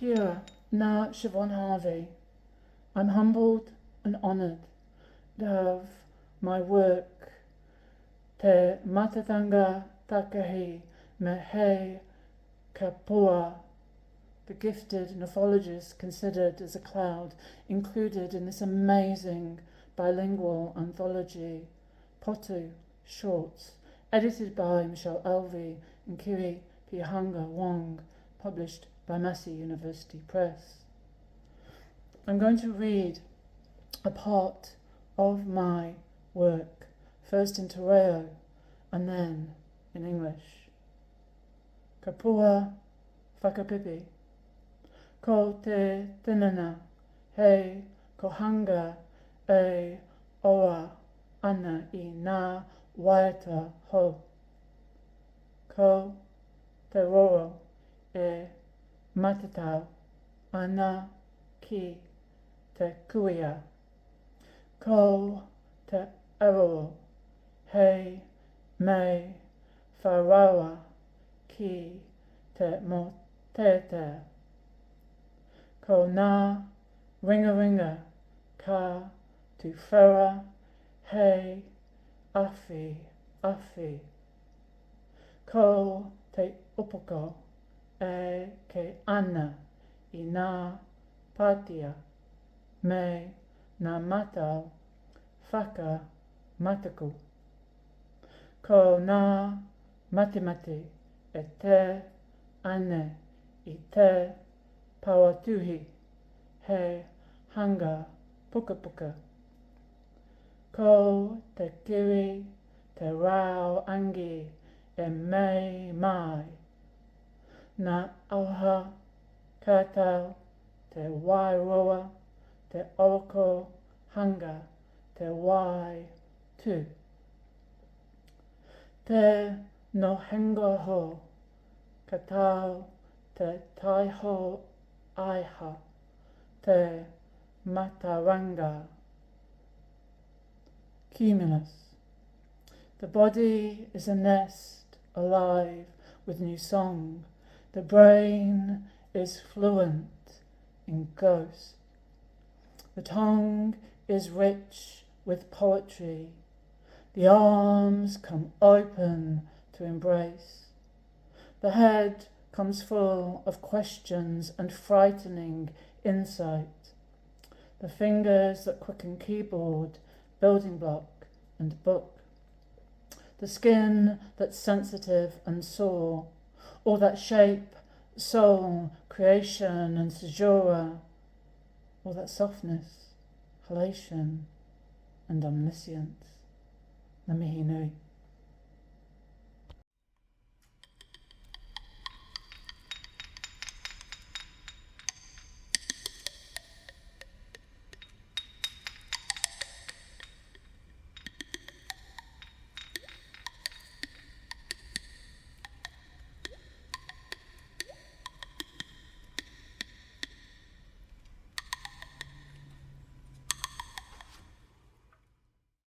Kia ora, nā Siobhan Harvey. I'm humbled and honoured to have my work Te Matatanga Takahi me He Kapua, the gifted nephologist considered as a cloud, included in this amazing bilingual anthology, Potu Shorts, edited by Michelle Elvey and Kiri Pihanga Wong, published by Massey University Press. I'm going to read a part of my work, first in Te Reo and then in English. Kapua whakapipi. Ko te tinana hei kohanga e ora ana i ngā waiata hou. Ko te roro e matatau ana ki te kuia. Ko te aroro hei mei wharaua ki te mōteatea. Ko ngā ringaringa ka tuwhera hei awhi awhi. Ko te upoko e kī ana i ngā pātia me ngā matau whakamataku. Ko ngā matemate e te ane i te papatuhi he hanga pukapuka. Ko te kiri te rau angi e mei mai. Nā aroha katau te waeroa te oroko hanga te wai tū. Te nohenga ho katau te taiho aiha te mataranga. Cumulus. The body is a nest alive with new song. The brain is fluent in ghost. The tongue is rich with poetry. The arms come open to embrace. The head comes full of questions and frightening insight. The fingers that quicken keyboard, building block, and book. The skin that's sensitive and sore, or that shape, soul, creation, and caesura, or that softness, halation, and omniscience. Ngā mihi nui.